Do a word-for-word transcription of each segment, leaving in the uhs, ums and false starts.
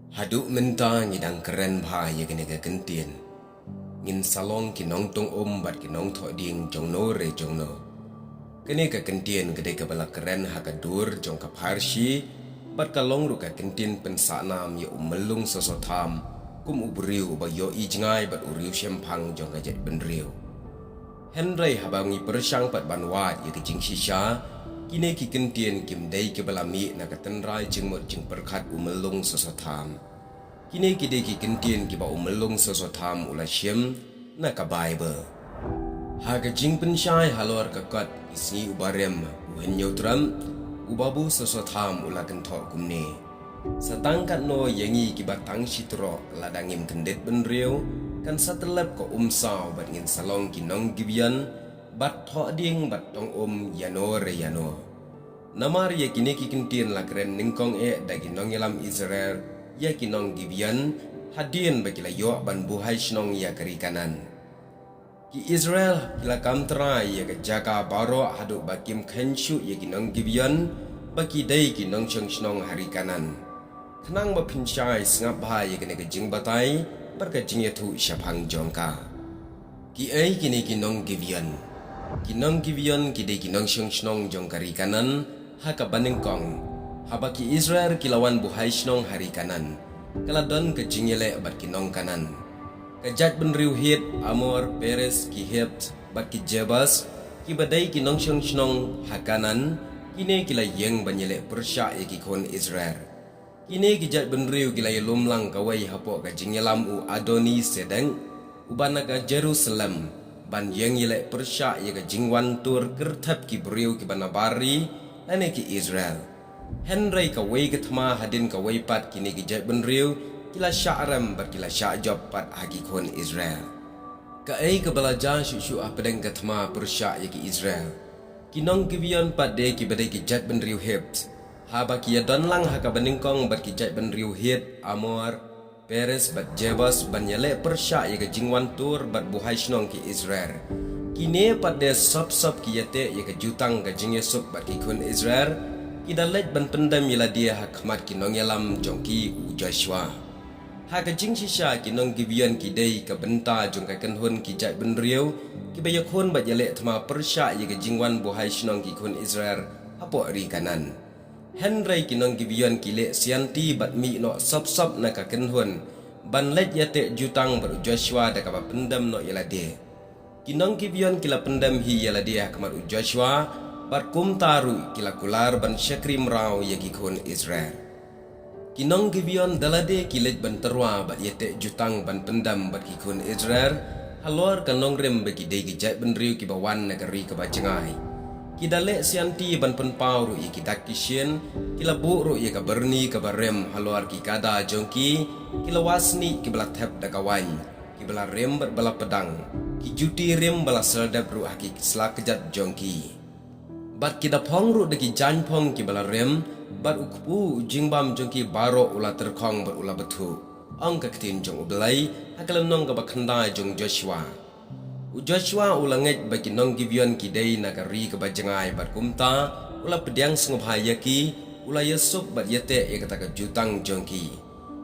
Haduh mynta ngi dang kren bha ïa kane ka kyntien. Ngin sa long ki nongtong um bad ki nongthoh dieng jong no re jong no. Kane ka kyntien ka dei kaba la kren ha ka dur jong ka pharshi, bad ka long ruh ka kyntien pynsahnam ïa u myllung soso tham, kum u briew uba ïohi jngai bad u riewshemphang jong ka jaitbynriew. Hynrei haba ngi pyrshang pat ban wad ïa ka jingshisha, kine ki kyntien kim dei kiba la mih na ka tynrai jingmut jingpyrkhat u myllung soso tham. Kine ki dei ki kyntien kiba u myllung soso tham u la shim na ka Baibl. Ha ka jingpynshai halor ka kot Ki Sngi Uba Rim U Hynñiewtrep, u babu soso tham u la kynthoh kumne: Sa tang katno ïa ngi kiba tang shi trok, lada ngim kyndit bynriew, kan sa tyllep ka umsaw bad ngin sa long ki nong Gibeon, bad thoh dieng bad tong um ïa no re ïa no. Namar ïa kine ki kyntien la kren nyngkong eh da ki nongïalam Israel ïa ki nong Gibeon, hadien ba ki la ïoh ban buhai shnong ïa ka ri Kanaan. Ki Israel ki la kam trai ïa ka jaka baroh haduh ba kim kheiñ shuh ïa ki nong Gibeon ba ki dei ki nongshong shnong ha ri Kanaan. Khnang ba phin shai sngap bha ïa kane ka jingbatai bad ka jingïathuh shaphang jong ka. Kiei kine ki nong Gibeon? Ki nong Gibeon ki dei ki nongshong shnong jong ka ri Kanaan. Ha kaba nyngkong, haba ki Israel ki la wan buhai shnong ha ri Kanaan, ka la don ka jingïaleh bad ki nong Kanaan. Ka jaitbynriew Hit, Amor, Peres, ki Hit bad ki Jebus, kiba dei ki nongshong shnong ha Kanaan, kine ki la ïeng ban ïaleh pyrshah ïa ki khun Israel. Kine ki jaitbynriew ki la ïalum lang kawei hapoh ka jingïalam u Adoni Sedek, uba na ka Jerusalem, ban ïeng ïaleh pyrshah ïa ka jingwan tur kyrthep ki briew kiba na bar ri lane ki Israel. Hynrei kawei ka thma hadien kawei pat kine ki jaitbynriew ki la shah rem bad ki la shah jop pat ha ki khun Israel. Kaei kaba la jia shuh shuh hapdeng ka thma pyrshah ïa ki Israel? Ki nong Gibeon pat de kiba dei ki jaitbynriew Hit. Haba ki ïadon lang ha kaba nyngkong bad ki jaitbynriew Hit, Amor, Peres bad Jebus ban ïaleh pyrshah ïa ka jingwan tur bad buhai shnong ki Israel, kine pat de sop sop ki ïateh ïa ka jutang ka jingïasuk bad ki khun Israel, ki da leit ban pyndem ïa lade ha khmat ki nongïalam jong ki u Joshua. Ha ka jingshisha ki nong Gibeon ki dei ka bynta jong ka kynhun ki jaitbynriew kiba ïakhun bad ïaleh thma pyrshah ïa ka jingwan buhai shnong ki khun Israel hapoh ri Kanaan. Hynrei ki nong Gibeon ki leh sianti bad mih noh sop sop na ka kynhun ban leit ïateh jutang bad u Joshua da kaba pyndem noh ïa lade. Ki nong Gibeon ki la pyndem hi ïa lade ha khmat u Joshua, bad kumta ruh ki la kular ban shakri mraw ïa ki khun Israel. Ki nong Gibeon da lade ki leit ban tyrwa bad ïateh jutang ban pyndem bad ki khun Israel halor ka nongrim ba ki dei ki jaitbynriew kiba wan na ka ri kaba jngai. Ki da leh sianti ban pynpaw ruh ïa ki dak ki shin, ki la buh ruh ïa ka byrni kaba rim halor ki kada jong ki, ki la wah snieh kiba la thep da ka waiñ, kiba la rim bad ba la pdang, ki juti rim ba la serdep ruh ha ki sla kjat jong ki. Bad ki da phong ruh da ki jaiñ phong kiba la rim, bad u kpu u jingbam jong ki baroh u la tyrkhong bad u la bthuh, ong ka ktien jong U Blei ha ka lynnong kaba khyndai jong Joshua. U Joshua u la ngeit ba ki nong Gibeon ki dei na ka ri kaba jngai bad kumta u la pdiang sngewbha ïa ki, u la ïasuk bad ïateh ïa kata ka jutang jong ki.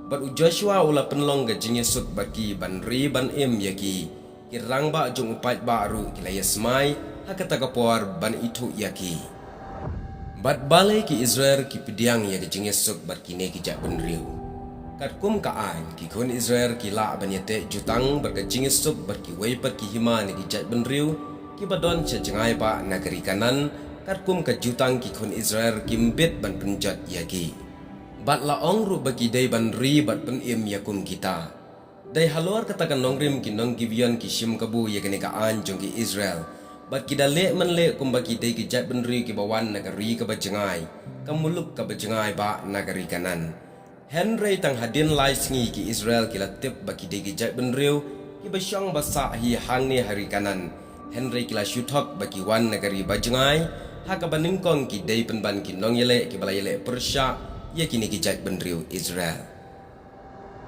Bad u Joshua u la pynlong ka jingïasuk bad ki ban ri ban im ïa ki, ki rangbah jong u paidbah ruh ki la ïasmai ha kata ka por ban ithuh ïa ki. Bad balei ki Israel ki pdiang ïa ka jingïasuk bad kine ki jaitbynriew? Katkum ka aiñ, ki khun Israel ki lah ban ïateh jutang bad ka jingïasuk bad kiwei pat ki hima na ki jaitbynriew kiba don sha jngai bah na ka ri Kanaan, katkum ka jutang ki khun Israel kim bit ban pynjot ïa ki. Bad la ong ruh ba ki dei ban ri bad pynim ïa kum kita. Dei halor kata ka nongrim ki nong Gibeon ki shim kabu ïa kane ka aiñ jong ki Israel. Bad ki da leh mynleh kumba ki dei ki jaitbynriew kiba wan na ka ri kaba jngai, ka muluk kaba jngai bah na ka ri Kanaan. Hynrei tang hadien lai sngi ki Israel ki la tip ba ki dei ki jaitbynriew kiba shong ba sah hi hangne ha ri Kanaan. Hynrei ki la shu thok ba ki wan na ka ri ba jngai, ha kaba nyngkong ki dei pynban ki nongïaleh kiba la ïaleh pyrshah ïa kine ki jaitbynriew Israel.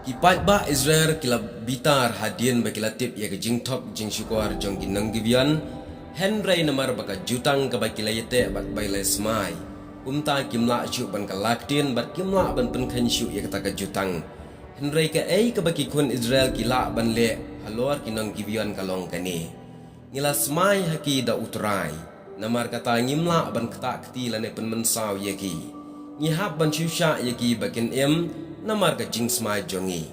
Ki paidbah Israel ki la bitar hadien ba ki la tip ïa ka jingthok jingshukor jong ki nong Gibeon, hynrei namar ba ka jutang kaba ki la ïateh bad ba ki la ïasmai, kumta kim lah shuh ban kylla ktien bad kim lah ban pynkheiñ shuh ïa kata ka jutang. Hynrei kaei kaba ki khun Israel ki lah ban leh halor ki nong Gibeon ka long kane: Ngi la smai ha ki da U Trai, namar kata ngim lah ban ktah kti lane pynmynsaw ïa ki. Ngi hap ban shu shah ïa ki ba kin im namar ka jingsmai jong ngi.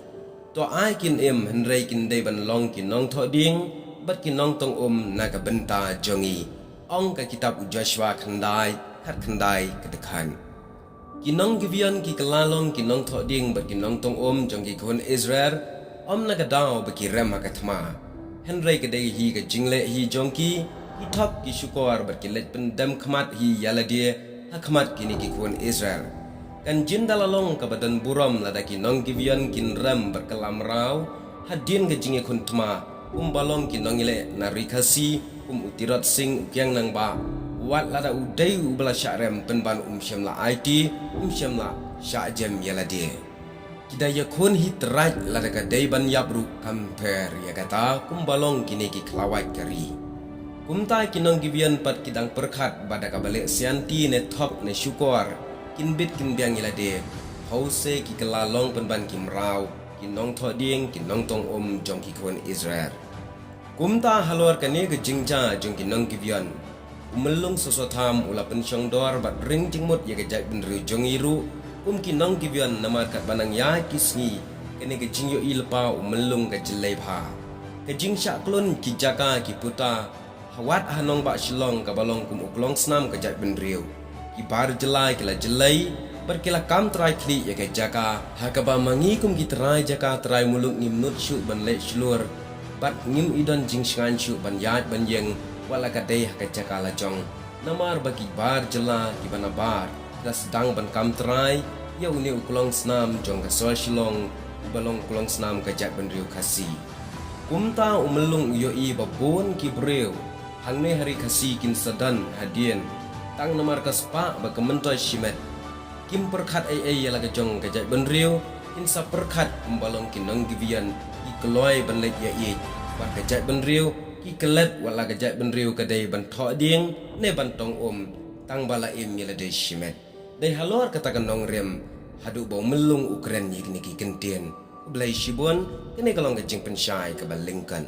To ai kin im, hynrei kin dei ban long ki nongthohdieng bad ki nongtong um na ka bynta jong ngi, ong ka kitab u Joshua khyndai, khat khyndai ka dkhot. Ki nong Gibeon ki kylla long ki nongthohdieng bad ki nongtong um jong ki khun Israel, ym na ka daw ba ki rem ha ka thma. Hynrei ka dei hi ka jingleh hi jong ki, ki thok ki shukor bad ki leit pyndem khmat hi ïa lade ha khmat kine ki khun Israel. Kan jin da la long kaba don burom lada ki nong Gibeon kin rem bad kylla mraw hadien ka jingïakhun thma, kumba long ki nongïaleh na ri Khasi, kum u Tirot Sing, u Kiang Nangbah, wat lada u dei uba la shah rem pynban um shym la aiti, um shym la shah jem ïa lade. Ki da ïakhun hi trai lada ka dei ban ïap ruh kam pher ïa kata, kumba long kine ki khlawait ka ri. Kumta ki nong Gibeon pat ki dang pyrkhat ba da kaba leh sianti ne thok ne shukor, kin bit kin biang ïa lade, hynrei ki kylla long pynban ki mraw, ki nongthohdieng, ki nongtong um jong ki khun Israel. Kumta halor kane ka jingjia jong ki nong Gibeon, u Myllung Soso Tham u la pynshongdor bad ring jingmut ïa ka jaitbynriew jong ngi ruh kum ki nong Gibeon, namar katba nang ïaid ki sngi, kane ka jingïohi lypa u Myllung ka jyllei bha. Ka jingshah klun ki jaka ki puta, ha wat ha nongbah Shillong kaba long kum u klongsnam ka jaitbynriew, ki bar jylla ki la jyllei bad ki la kam trai khlieh ïa ka jaka, ha kaba ma ngi kum ki trai jaka trai muluk ngim nud shuh ban leh shlur bad ngim i don jingshngaiñ shuh ban ïaid ban ïeng wat la ka dei ha ka jaka la jong, namar ba ki bar jylla kiba nabar ki la sdang ban kam trai ïa une u klongsnam jong ka sor Shillong, uba long klongsnam ka jaitbynriew Khasi. Kumta u Myllung u ïohi ba bun ki briew hangne ha ri Khasi kin sa don hadien, tang namar ka spah bad ka myntoi shimet. Kim pyrkhat ei ei ïa la ka jong ka jaitbynriew, kin sa pyrkhat kumba long ki nong Gibeon, ki kloi ban leit ïaieit, bad ka jaitbynriew ki klet wat la ka jaitbynriew ka dei ban thohdieng ne ban tong um, tang ba la im ïa lade shimet. Dei halor kata ka nongrim haduh ba u Myllung u kren ïa kine ki kyntien. Khublei shibun, kane ka long ka jingpynshai kaba lyngkot.